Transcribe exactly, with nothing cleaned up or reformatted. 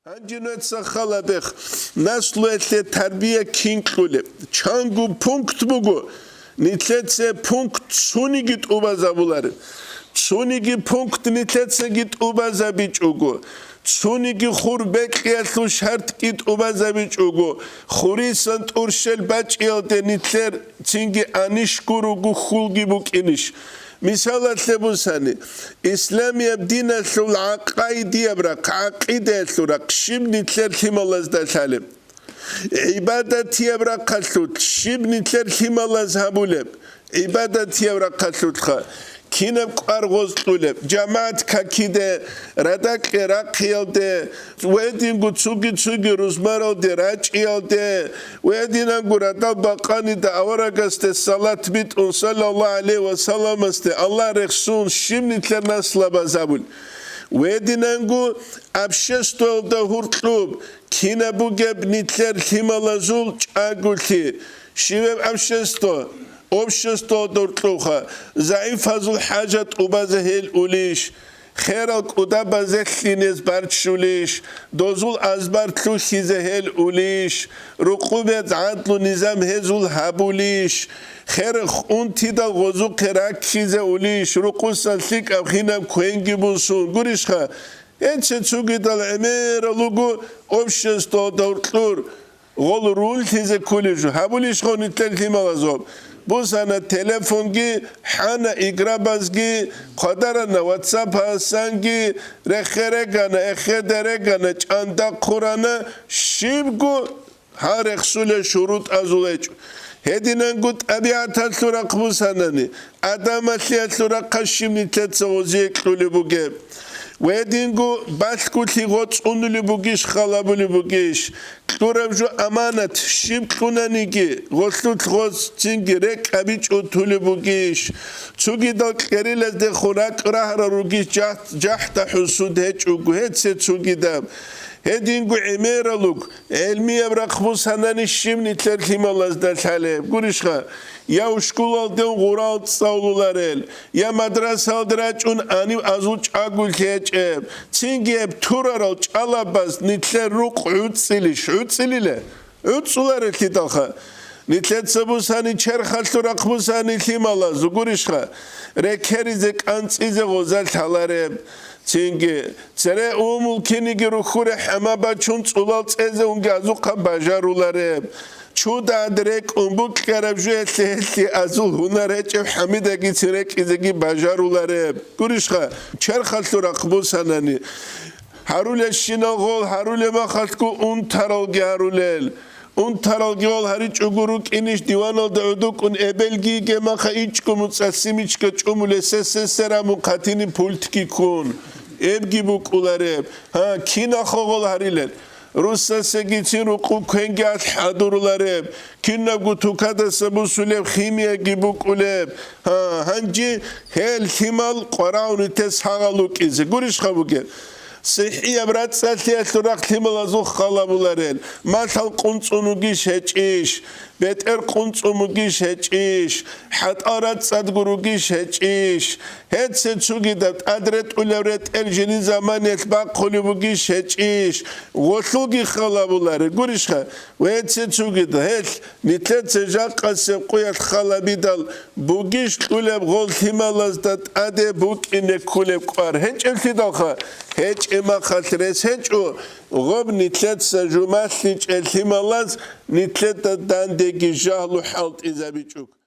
Гьанже нуца хал гьабе, наслуялъе тарбия кин кьулеб? Чанго пункт буго, нилъеца пункт цониги тӀубазабулареб. Цониги пункт нилъецаги тӀубазабичӀого, цониги хур бекьиялъул шартӀги тӀубазабичӀого, хурисан тӀурщел бачӀиялде нилъер цинги анищ гуруго хьулги букӀинищ? Мисалалъе бусани, исламияб диналъул гӀакъайдияб рахъ, гӀакъидаялъул рахъ щиб нилъер лъималазда лъалеб? ГӀибадатияб рахъалъулъ щиб нилъер лъималаз гьабулеб? ГӀибадатияб рахъалъулъха кинаб кӀвар гъоз кьулеб? ЖамагӀат какиде, радакье рахъиялде, ва гьединго цуги-цуги рузмаралде рачӀиялде, ва гьединанго радал бакъанида аварагасде салат битӀун, саллаллагьу гӀалайгьи ва салламасде, Аллагь рехсун, щиб нилъер наслабаз гьабулеб? Ва гьединанго обществоялда гьоркьоб кинаб бугеб нилъер лъималазул чӀаголъи? Щибаб общество? Обществоялда гьоркьобха загӀипазул хӀажат тӀубазе гьел улищ? Херал кӀудабазе лъинез барччулищ? Дозул азбар лъухьизе гьел улищ? Рукъубе гӀадлу-низам гьезул гьабулищ? Хер унтидал гъозухъе раккизе улищ? Рукъусан лъикӀаб хинаб квенги бусун гурищха? Гьече цугидал гӀемерал руго обществоялда гьоркьор гъол руллъизе кколеб жо. Гьабулищ гъо нилъер лъималазул? Бусана телефонги, хӀана играбазги, хъвадарана ватсапасанги, рехе регана, эхеде регана, чӀанда хъурана, щибго гьал рехсулел шурутӀазул гьечӀо. Гьединанго тӀабигӀаталъул рахъ бусанани, адамалъиялъул рахъа щиб нилъеца гъозие кьулеб бугеб? Ва гьединго балъголъи гъо цӀунулеб бугищ, халабулеб бугищ? Кьураб жо аманат, щиб кьунаниги, гъолъулъ гъоз цинги рекӀкӀабичӀо тулеб бугищ? Цугидал кьерилаздехун ракӀ рагьарал ругищ, жахӀ-, жахӀда-хӀусуд гьечӀого гьеце цугидаб? Гьединго гӀемералуг, гӀелмияб рахъ бусанани щиб нилъер лъималазда лъалеб гурищха? Я ушкулалде гъурал цӀалуларел, я мадрасалде рачӀун гьанив азул чӀаголъи гьечӀеб, цинги гьеб турарал чӀалабаз нилъер рукъ гӀуцӀилищ, гӀуцӀилиле? ГӀуцӀуларелъидалха. Нилъеца бусани черхалъул рахъ бусани лъималаз гурищха? Рекеризе кӀанцӀизе гъоза лъалареб. Цинги, цере умул киниги рухьуре хӀама бачун цӀулал цӀезе унги азухъа бажарулареб. Чудад рекӀун букьараб жуялъе гьелъи азул гьунар гьечӀеб хӀамидагицин рекӀизеги бажарулареб. Гурищха, черхалъул рахъ бусанани, гьарулелщинал гъол гьарулеб махалъго унтаралги гьарулел. Унтаралги гъол гьаричӀого рукӀинищ диваналда гӀодокӀун эбелги гемаха ичӀго муцӀа симичка чӀумулес сесесера мухъатини пультги ккун. Эбги букӀулареб. Гьа, кинаха гъол гьарилел? Руссасегицин рукъу квенги алъ хӀадурулареб, кинабго тукадаса бусулеб химияги букӀулеб. Гьа, гьанже гьел лъимал къварагӀунитес гьагъал рукӀизе гурищха бугеб? СихӀияб рацӀцӀалъиялъул рахъ лъималазул халабуларел, малъал къунцӀун вугищ гьечӀищ, бетӀер къунцӀун вугищ гьечӀищ, хӀатӀал рацӀцӀадго ругищ гьечӀищ? Гьеце цугидаб тӀад ретӀулев ретӀел жини заманиялъ бахъулев вугищ гьечӀищ? Гъолъулги халабуларе гурищха? Ва гьеце цугидаб гьелъ нилъеца жакъасеб къуялъ халабидал бугищ кьулеб гъол лъималазда тӀаде букӀине ккулеб кӀвар? ГьечӀеблъидалха, гьечӀеб махалъ рес гьечӀо, гъоб нилъеца жумалъичӀел лъималаз нилъеда дандеги жагьлу хӀалтӀизабичӀо.